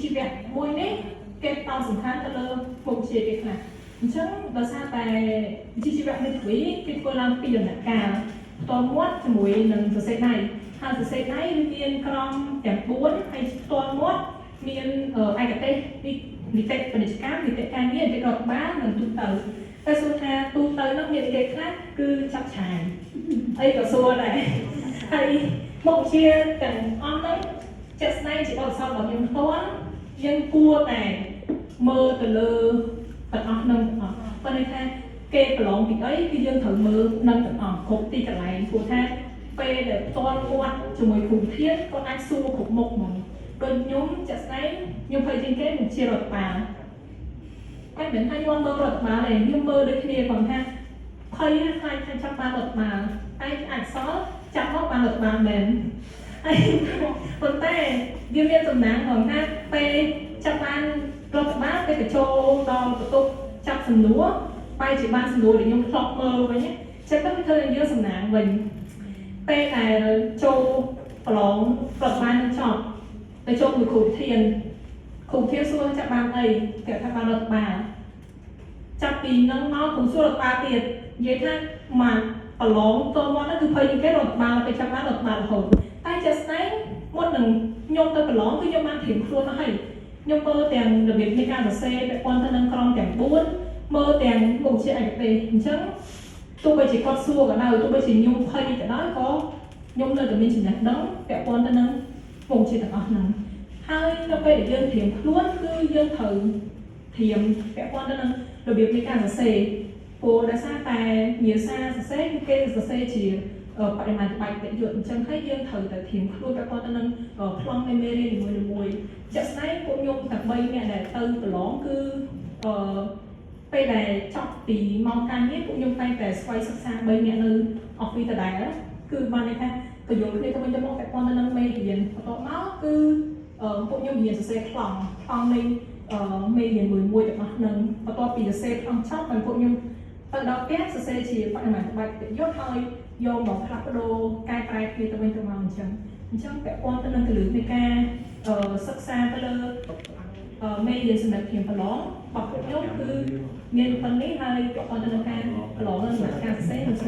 ជីវៈមួយនេះគេតោសំខាន់ទៅលើមុខវិជ្ជាគេខ្លះអញ្ចឹងដោយសារតែវិជ្ជាជីវៈមេធាវីគេធ្វើឡើងពីរដំណាក់កាលផ្ទាល់មាត់ជាមួយនឹងសរសេរដៃហើយសរសេរដៃវាមានក្រមទាំង4ហើយផ្ទាល់មាត់មានឯកទេសនីតិពាណិជ្ជកម្មនីតិការងារនីតិរដ្ឋបាលនិងទូទៅតែសួរថាទូទៅនោះមានអីគេខ្លះគឺចាប់ឆាយអីក៏សួរដែរហើយមុខវិជ្ជាទាំងអស់ហ្នឹងជាក់ស្ដែងជាបទពិសោធន៍របស់ខ្ញុំផ្ទាល់យើងគួរតែមើលទៅលើទាំងអស់ហ្នឹងទាំងអស់ប៉ុន្តែថាគេប្រឡងពីអីគឺយើងត្រូវមើលនឹងទាំងអស់គ្រប់ទីកន្លែងព្រោះថាពេលដែលផ្ទាល់មាត់ជាមួយគ្រូធានគាត់អាចសួរគ្រប់មុខហ្មងដូចខ្ញុំជាក់ស្ដែងខ្ញុំភ័យជាងគេមុខជារដ្ឋបាលតែមិនថាខ្ញុំមើលរដ្ឋបាលទេខ្ញុំមើលដូចគ្នាគាត់ថាភ័យខ្លាចថាចាប់បានរដ្ឋបាលតែអាចសល់ចាប់មកបានរដ្ឋបាលមែនហើយប៉ុន្តែវាមានសំណាងផងថាពេលចាប់បានរដ្ឋបាលពេលបញ្ចូលដល់បន្ទប់ចាប់សំណួរបែរជាបានសំណួរដែលខ្ញុំធ្លាប់មើលវិញចឹងទៅវាធ្វើឲ្យយើងសំណាងវិញពេលដែលចូលប្រឡងរដ្ឋបាលនឹងចប់ទៅចូលមួយគ្រូធានគ្រូធានសួរចាប់បានអីគេថាបានរដ្ឋបាលចាប់ពីនឹងមកគ្រូសួររដ្ឋបាលទៀតនិយាយថាមកប្រឡងតមកហ្នឹងគឺភ័យជាងគេរដ្ឋបាលពេលចាប់បានរដ្ឋបាលរហូតតែជាក់ស្ដែងមុននឹងខ្ញុំទៅប្រឡងគឺខ្ញុំបានត្រៀមខ្លួនមកហើយខ្ញុំមើលទាំងរបៀបនៃការសរសេរពាក់ព័ន្ធទៅនឹងក្រមទាំង4មើលទាំងមុខវិជ្ជាឯកទេសអញ្ចឹងទោះបីជាគាត់សួរក៏ដោយទោះបីជាខ្ញុំភ័យក៏ដោយក៏ខ្ញុំនៅតែមានចំណេះដឹងពាក់ព័ន្ធទៅនឹងមុខវិជ្ជាទាំងអស់ហ្នឹងហើយនៅពេលដែលយើងត្រៀមខ្លួនគឺយើងត្រូវត្រៀមពាក់ព័ន្ធទៅនឹងរបៀបនៃការសរសេរព្រោះដោយសារតែភាសាសរសេរគឺគេសរសេរជាបរិមាណក្បាច់តិយុត្តអញ្ចឹងហើយយើងត្រូវតែត្រៀមខ្លួនពាក់ព័ន្ធទៅនឹងប្លង់នៃមេរៀននីមួយៗជាក់ស្ដែងពួកខ្ញុំតែ3នាក់ដែលទៅប្រឡងគឺអឺពេលដែលចប់ពីម៉ោងការងារពួកខ្ញុំតែងតែស្វ័យសិក្សា3នាក់នៅ office ដដែលគឺបានន័យថាពយល់គ្នាទៅវិញទៅមកពាក់ព័ន្ធទៅនឹងមេរៀនបន្ទាប់មកគឺពួកខ្ញុំរៀនសរសេរប្លង់ប្លង់នៃមេរៀនមួយមួយទាំងអស់នឹងបន្ទាប់ពីសរសេរប្លង់ចប់ហើយពួកខ្ញុំទៅដល់ផ្ទះសរសេរជាបរិមាណក្បាច់យុទ្ធហើយយកមកផ្លាស់ប្ដូរកែប្រែគ្នាទៅវិញទៅមកអញ្ចឹងអញ្ចឹងពាក់ព័ន្ធទៅនឹងគន្លឹះនៃការសិក្សាទៅលើមេរៀនសម្រាប់ព្រៀមប្រឡងរបស់ពួកខ្ញុំគឺមានប៉ុណ្នេះហើយពាក់ព័ន្ធទៅនឹងការប្រឡងនិងការសរសេរនិង